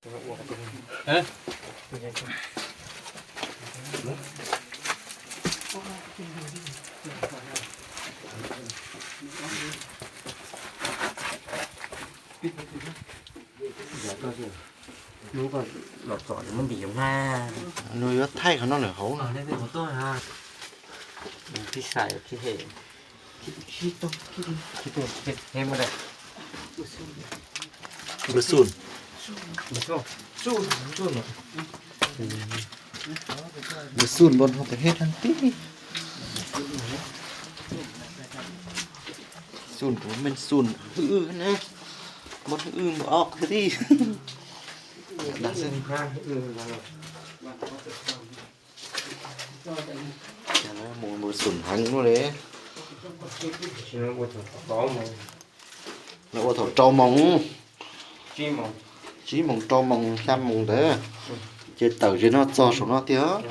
Nws yuav thaij qhov no lawm hauv no. Npawg Xun, npawg Xun npawg no tes hej tag tib. Xun kuv men Xun hwj wj na, npawg hwj wj npawg ob kwv tij. Mus npawg Xun heev luaj li. Lawv ua thaum rau moos, tsib moos rau moos xya moos ntawd, ces tawm ze no txog saum no tiag.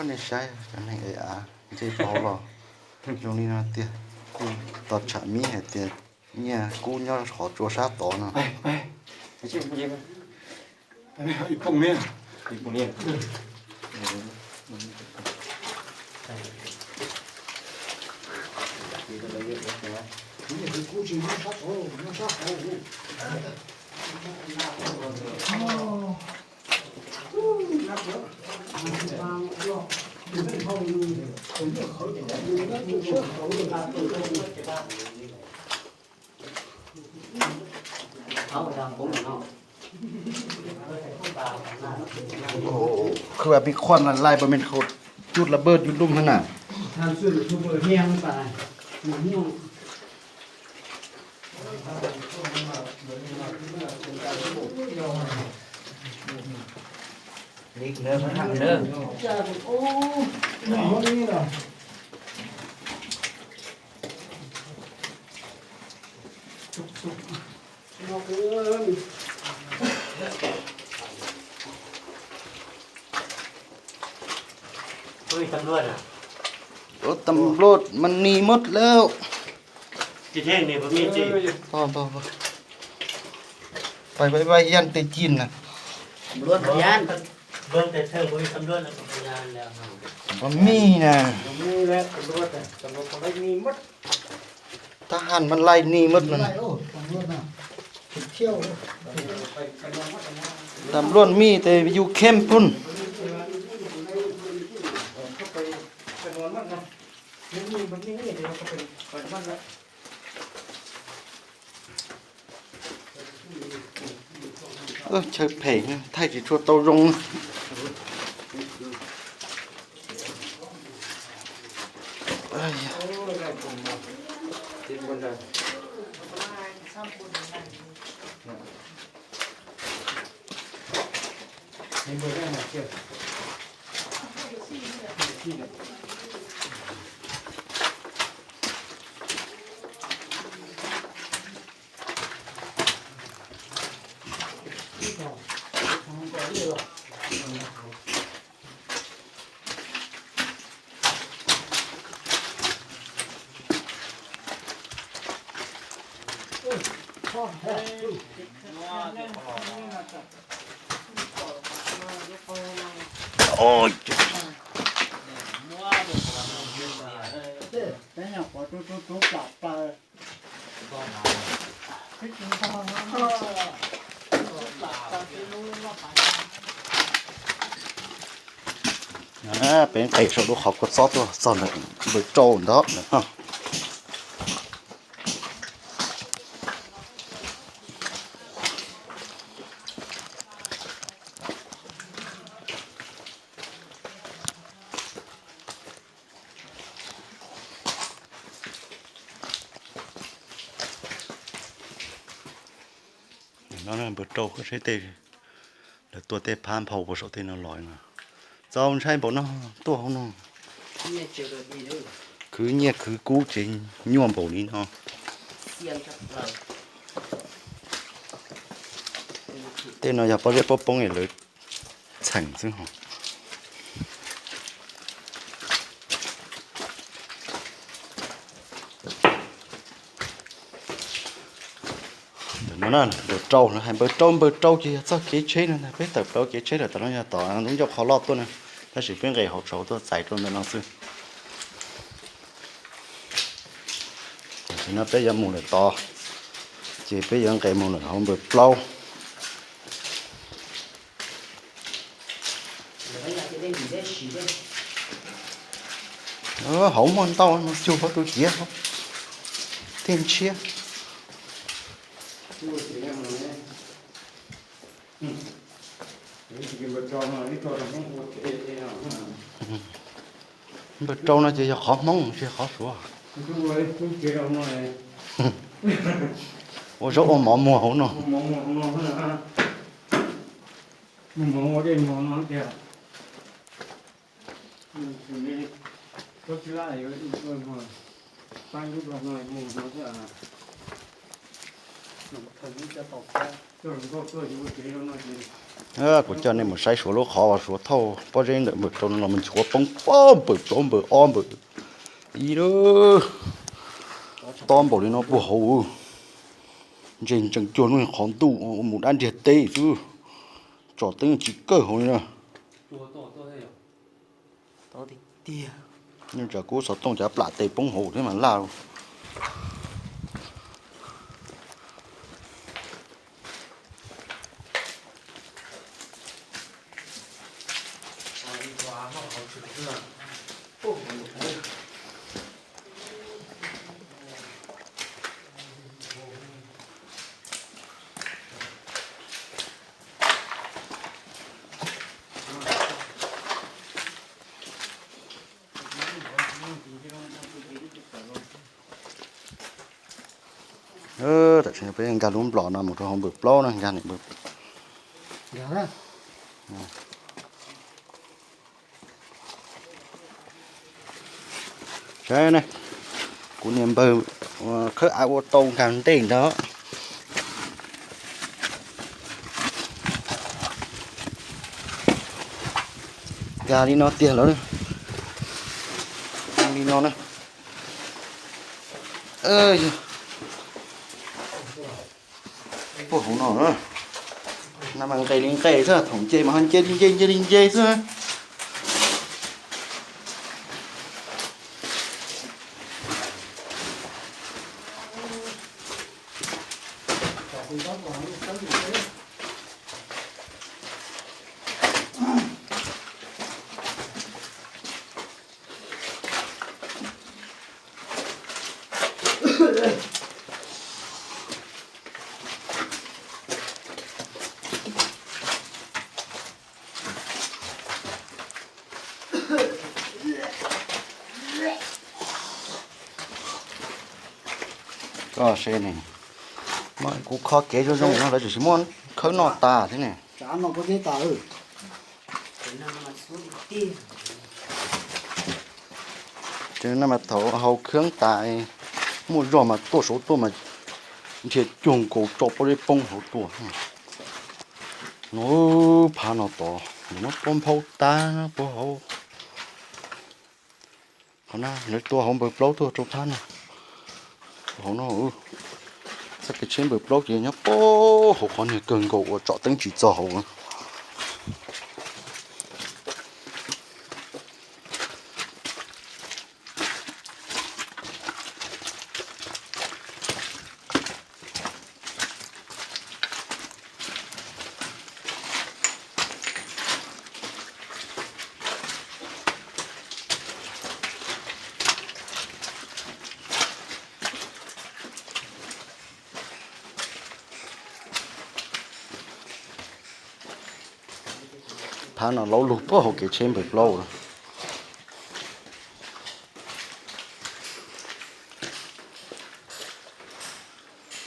Nej saib cov neeg ev av ntsej rau hauv los zoo li no tiag. Tos tsham mib hais tias nyiaj kub nyob qhov tsua sab tod no. Khwv pib khuam lais pab men khaus cub la pawg yus lub hab na. Ua tam luaj mas nis mab lawm. Pais pais yaj tej cin na. Mas mij na. Tab haj mas laij nis mab na. Tam luaj mij tes yus khem pun. Chaw phem thaij tsis tshua tau zoo. Peb nqes saum lub qhov kua txob tuaj txog ntawm npawg Rau ntawd. No npawg Rau saib tej, lawv tua tej phab nphau puas saum tej no los no. Txaus ntshai npaum no, tuaj hauv no. Khwv nyiaj khwv kub tsev nyuaj npaum li no. Tej no yog pob zeb pob poob es lawv txheem xwb. Ntawm no na, npawg rau, lawv hais npawg rau, npawg rau ces yog txoj kev tsheb no ntag. Peb tawm plaws kev tsheb lawm, tom no yog tom ntug ncauj qhov loj tuaj na, tab sis peb nqes hauv tshauv tuaj txais rau ntawm no xwb. Tam sim no peb yuav mus lawm tod, ces peb yuav nqes mus lawm hauv npawg plaub. Hauv muaj ntau, mus cug hauv tus ciav hauv, thiaj ntshiab. Npawg rau no ces yog qhov Hmoob tsis yog qhov Suav. Ua zaub ua mov muag hauv no. Kuv coj nej mus saib Suav lub qhov uas Suav thauj pob zeb ntawm npawg rau no los mus nchuav poob pob npawg plaub npawg ob npawg ib lawm. Tob npaum li no puag hauv. Ntseg ntsees cuag lub qhov ntuj mus dab ntiag teb xwb. Tsom teeb tsis kawg hauv li na. Nws tsam kub xov tooj cav plam tes poob hauv thiab mas laj. Tam sim no peb nkag lub nplom no mus rau hauv npawg plaub na, nkag npawg Saib ne, kuv niag npawg khawb av ua tau nkag ntej ntag. Nkag li no tiag lawm. Li no na. Puag hauv no na, no mas nqes li nqes xwb, thaum nce mas ho nce li nce, nce li nce xwb. Koj saib ne, kuv kho kev zoo zoo no lawv tseem tsis muab khawb noj tas thiab ne. Ces no mas thaum hau kheeb tas, muaj zog mas tuaj saud tuaj mas nrhiav cuag nkaus tso pob zeb poob hauv tuaj. No, phab no tod muab pob nphaub tag puag hauv. Qhov no lawv tua hauv npawg plaub tuaj rau phab no. Hauv no, txoj kev tsheb npawg plaub ces nyob puag hauv qhov niag kawg nkaus uas tsom teeb tsis txog hauv. Phab no laub lug puag hauv kev tsheb npawg plaub lawm.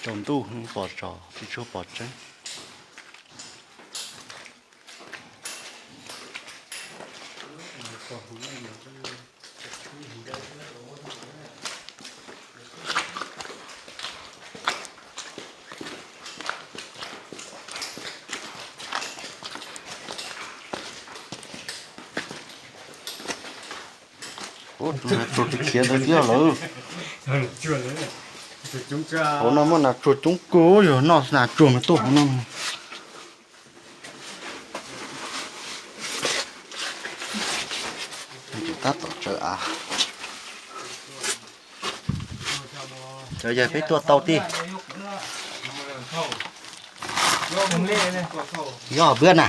Tsaus ntuj pom tsos tsis tshua pom tseeb. Ub, tsuag tsis khiav ntawd thiab lawm. Hauv no muaj nas tsuag coob kawg, yog noj nas tsuag mas tuaj hauv no. Tab tom tsaws av. Cov yawg peb tuaj tau tij. Yog bwab na.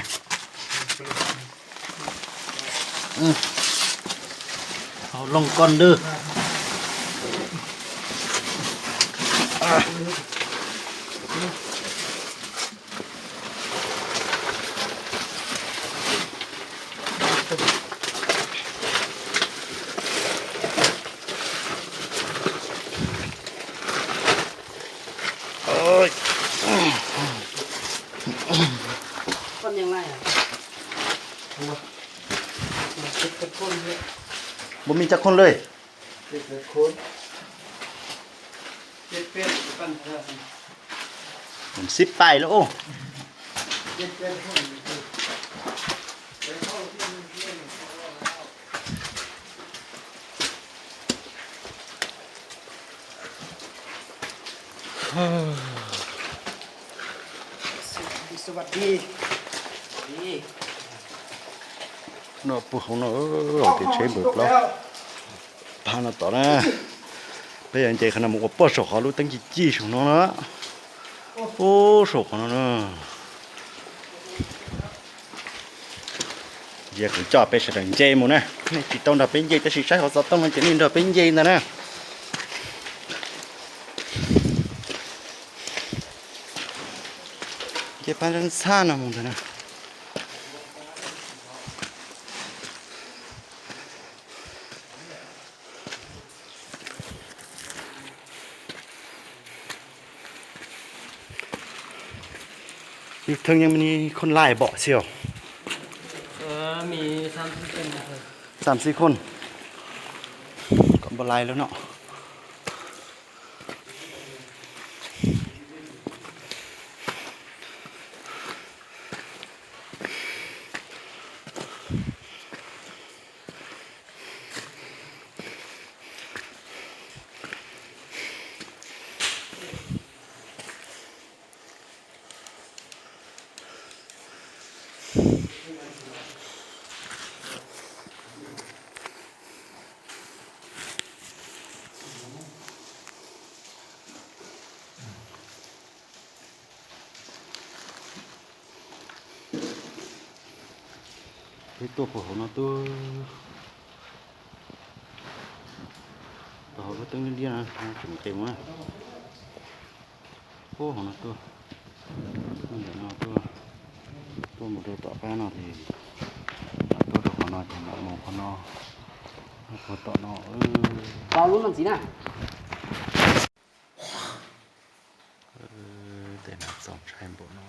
Hauv loog koj ntwg. Npua me cov khoom lawm. Xib pais lawm os. No puag hauv no, hais tias tsheb npawm plaub phab no tom na. Peb yuav nce qhov no mus ua puag saum qhov lub teeb ci ci saum no na. Ub, saum qhov no na. Yog kuv coj peb sawv daws nce mus na. Nej tsis tau nrog peb nce tab sis saib qhov xov tooj no ces nej nrog peb nce ntag na. Nce pab ntxhab no mus ntag na. Ib thwv yeej muaj khoom laij npaum xwb os. Xam xib khoom kom npau lai lawm no. Peb tuaj puag hauv no tuaj, tau hauv lub teeb liab no tseem nqes mus na. Puag hauv no tuaj, ntawm no tuaj, tuaj mus rau tom qab no ces mam tuaj rau qhov no ces mam mus qhov no, puag tom no. Tau lub no ntxiv na. Tej no txaus ntshai npaum no.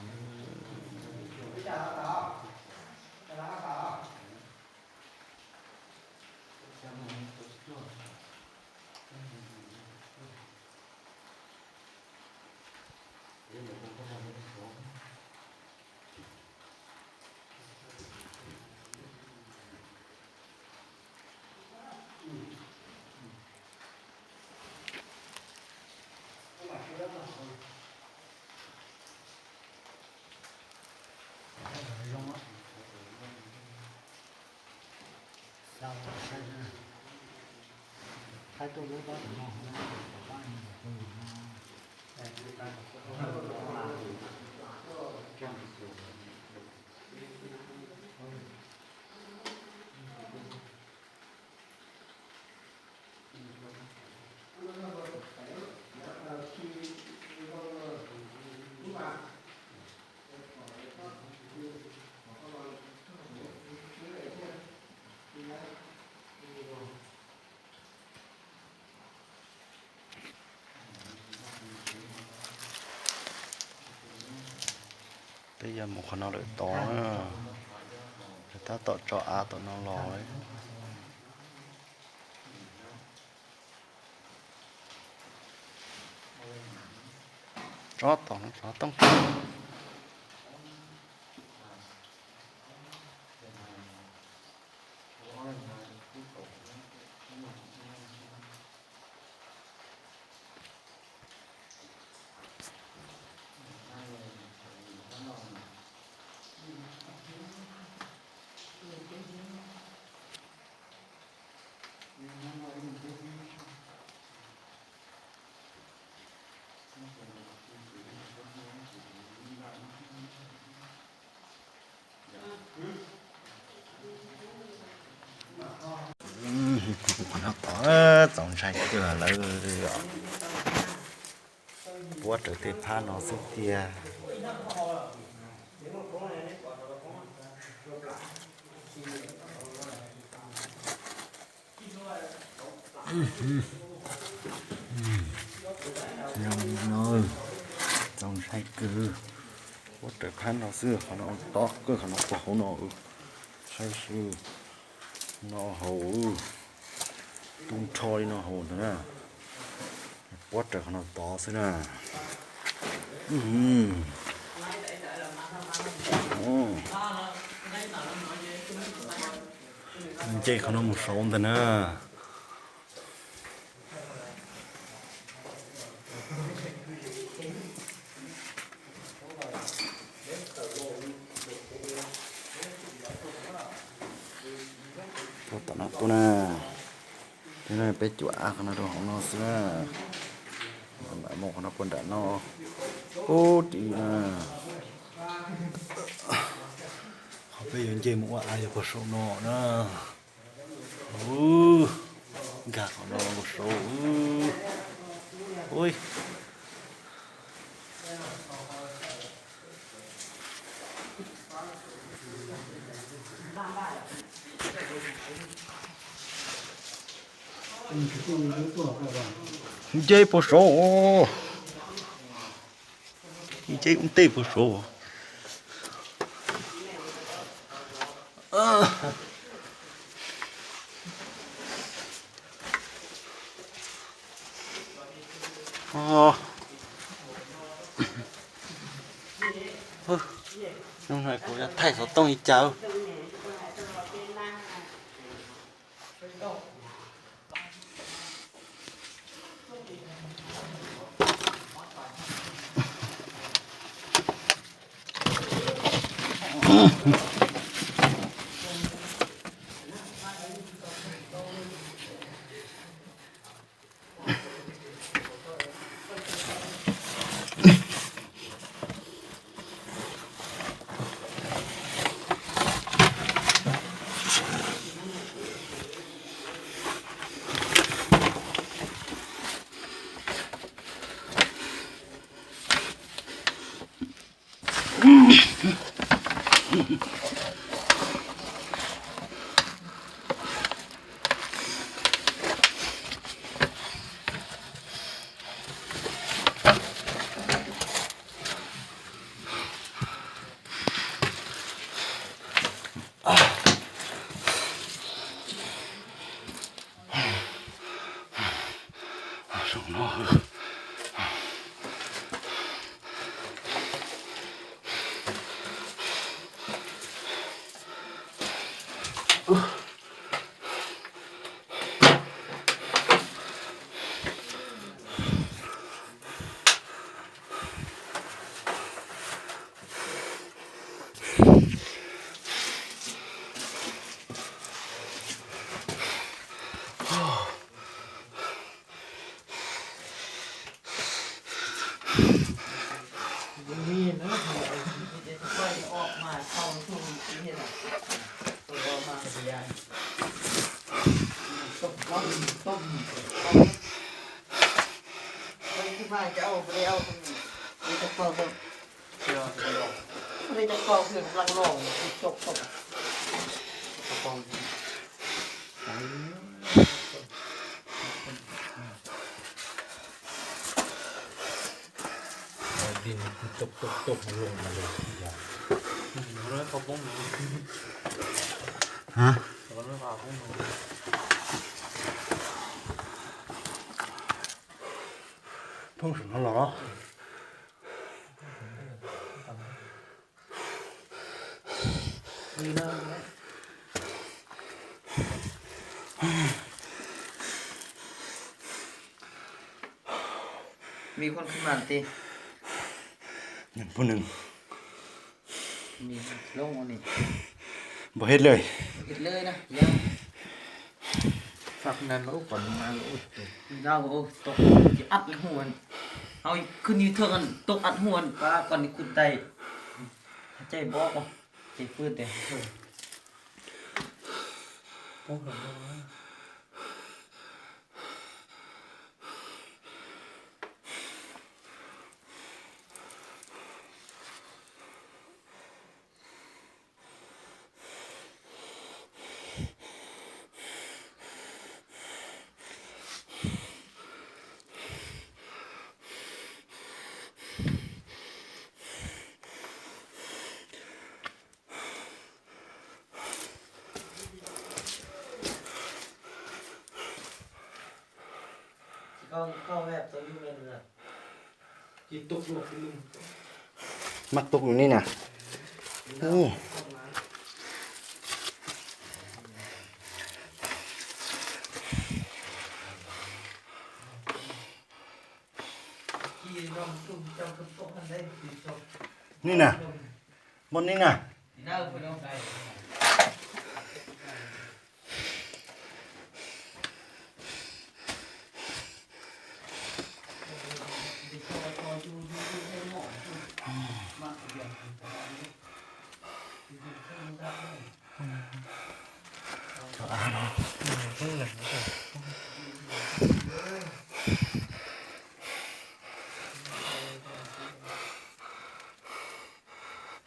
Peb yuav mus qhov no lawm tod, lawv tab tom tso av tom no los. Tsob tom no xov tooj. Hais tias lawv puab raws tej phab no xwb tiag. Zoo no, txaus ntshai kawg. Puab raws phab no xwb, qhov no tob kawg, qhov no puag hauv no. Saib seb, no hauv, tu nrho li no hauv ntawd na. Puab raws qhov no tod xwb na. Nce qhov no mus saud ntag na. Tuaj tom no tuaj na. Peb cuam av qhov no rau hauv no xwb na. Mam mus qhov no puag nram no. Pub ris na. Qhov peb yuav nce mus ua av yog puag saum no na. Nkag qhov no puag saud. Nce puag saud. Nce ua ntej puag saud. Kuv yuav thaij xov tooj li cas. Poob saum no los. Nws pug nws npau hej lawm. Khwv nws thawj tau ua huaj pab kom nws khwv tais, ces npau ces pw tes. Mab tub ni na. Ni na, npoj ni na.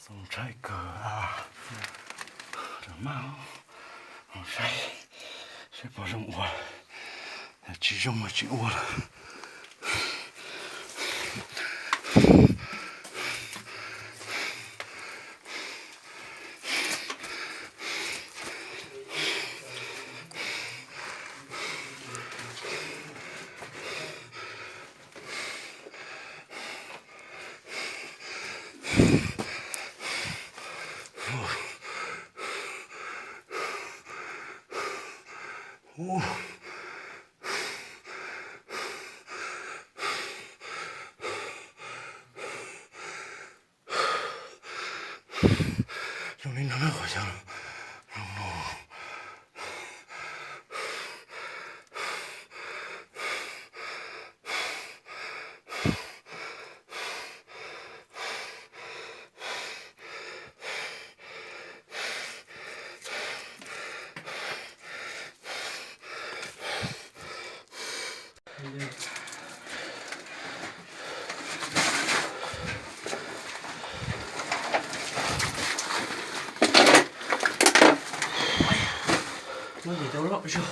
Zoo ntshai kawg. Rov maj saib, saib puas zoo ua. Tsis zoo mas tsis ua lawm. Zoo li no na, qhov xyov zoo no. Muab ntsis rau loj zog.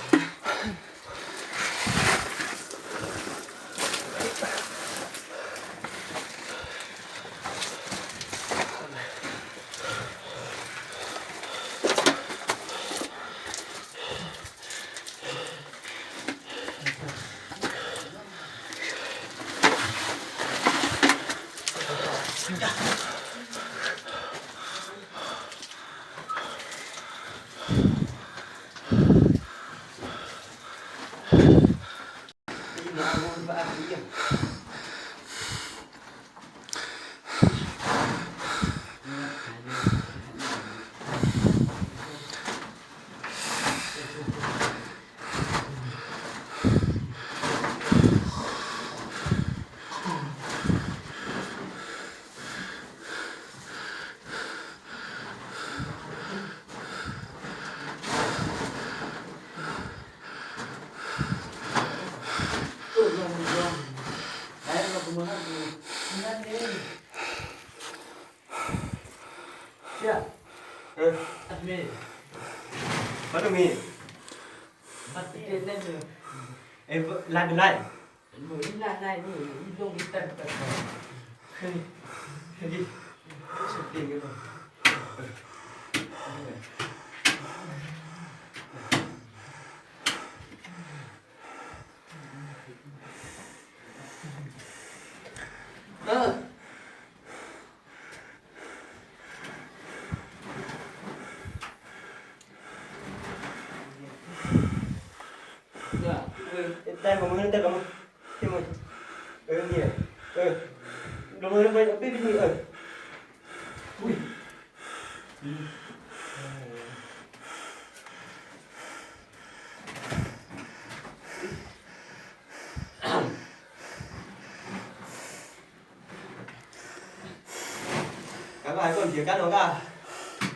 Koj hais koj nrhiav kab no koj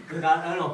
kwv kab no.